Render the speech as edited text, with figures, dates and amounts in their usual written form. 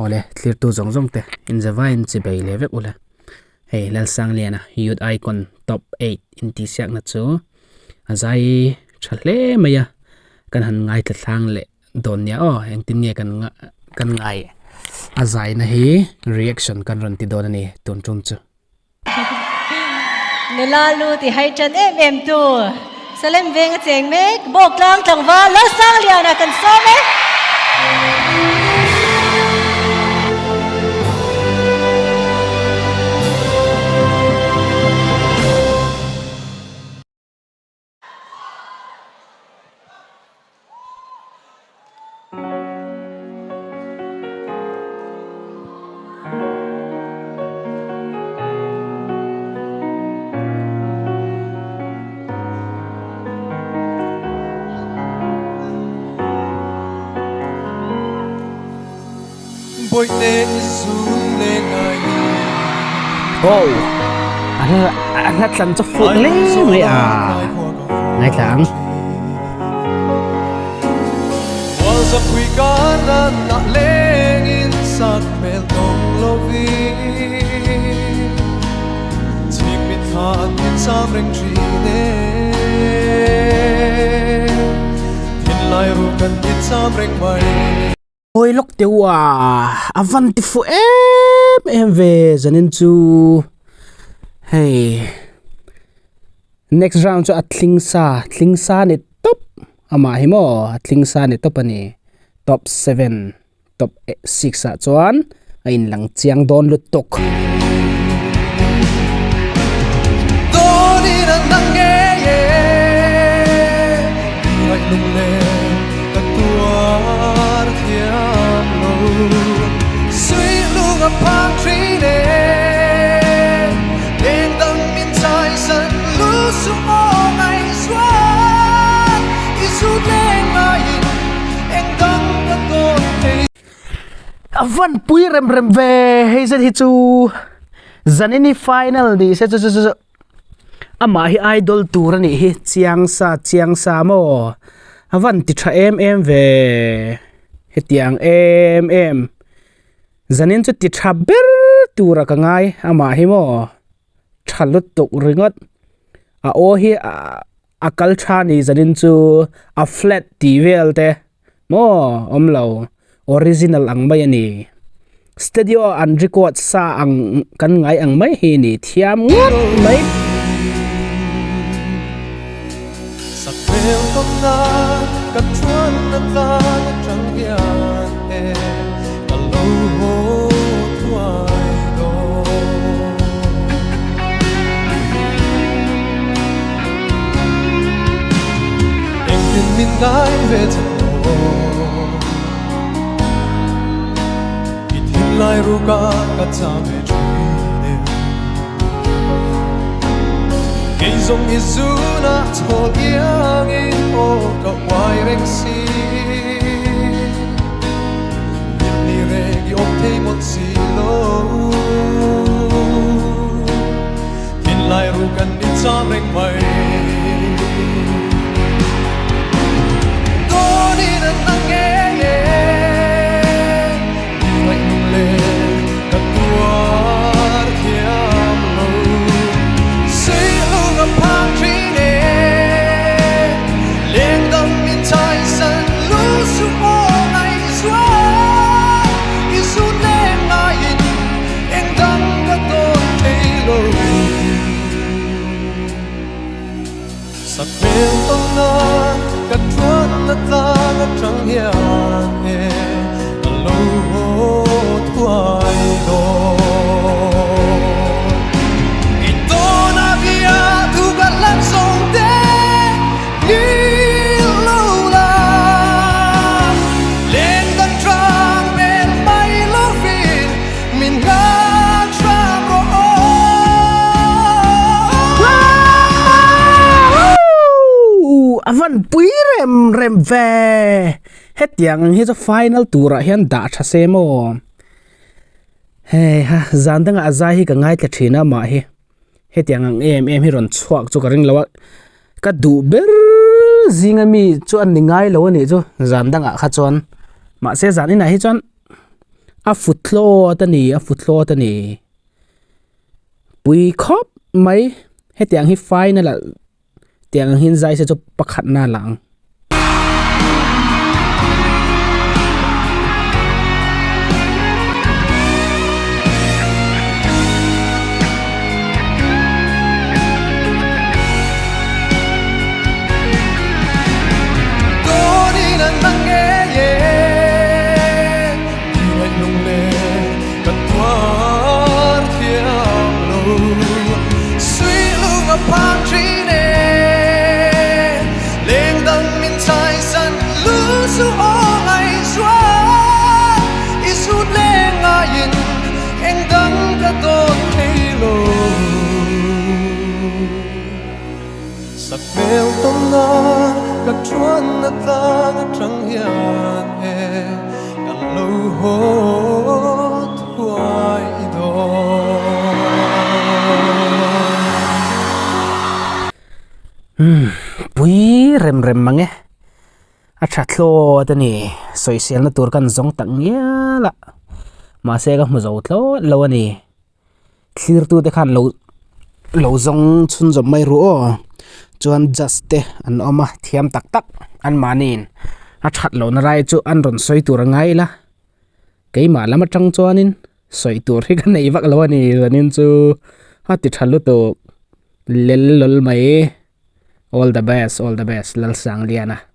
Awle thlirtu zawng zawng te inzavaiin chibei leh vek ula. Hei Lalsangliana Youth Icon Top 8 intihsiakna chu a zai tha hle mai a, kan han ngaithla thlang leh dawn nia aw engtin nge kan kan ngai a zaina hi reaction kan rawn ti dawn a ni tun tum chu. Nula lu ti hai tan em em tu Salem veng a cheng mek Bawktlang tlangval Lalsangliana kan sawm e. Oh, a hla a hla tlan chu fuh hle mai a ngaithla ang. Hawi lawk teh u a, a van ti fuh em em ve zanin chu hei next round chu a tling sa tling sa ni tawp amah hi maw a tling sa ni tawp a ni top seven top 6 ah chuan a in lang chiang dawn lutuk. A van pui rem rem ve hei zet hi chu Zanini final ni se chu chu chu amah hi idol tur a nih hi chiang sa chiang sa maw a van ti tha em em ve hetiang em em Zanin chu ti tha ber tur a ka ngai amah hi maw tha lutuk ringawt a aw hi a kal tha ni zanin chu a flat tih vel te maw awm lo original ang mai a ni studio ah an record sa ang kan ngai ang mai hi a ni thiam ngawt mai. A van pui rem rem ve hetiang ang hi chu final turah hian dah tha se maw hei ha zan dangah a zai hi ka ngaithla thin a mah hi hetiang ang em em hi rawn chhuak chu ka ring lo a ka duh ber zinga mi chu an ni ngai lo a nih chu zan dangah kha chuan mahse zan inah hi chuan. A fu thlawt a ni, a fu thlawt a ni. Pui khawp mai, hetiang hi final ah tiang ang hian zai se chu pakhatna a la ang. Sakhmel tawnna ka thuanna tlang atang hian e kan lo haw thuai dawn. Umm pui rem rem mang e, a tha thlawt a ni, sawiselna tur kan zawng tak ngial a, mahse ka hmu zo thlawt lo a ni. Thlirtute khan lo lo zawng chhunzawm mai ru aw chuan judge te an awm a thiam tak tak an mahniin a that lohna rai chu an rawn sawi tur a ngai ila keimah lam atang chuanin sawi tur hi ka nei vak lo a ni zanin chu a ti tha lutuk lel lawl mai all the best all the best Lalsangliana.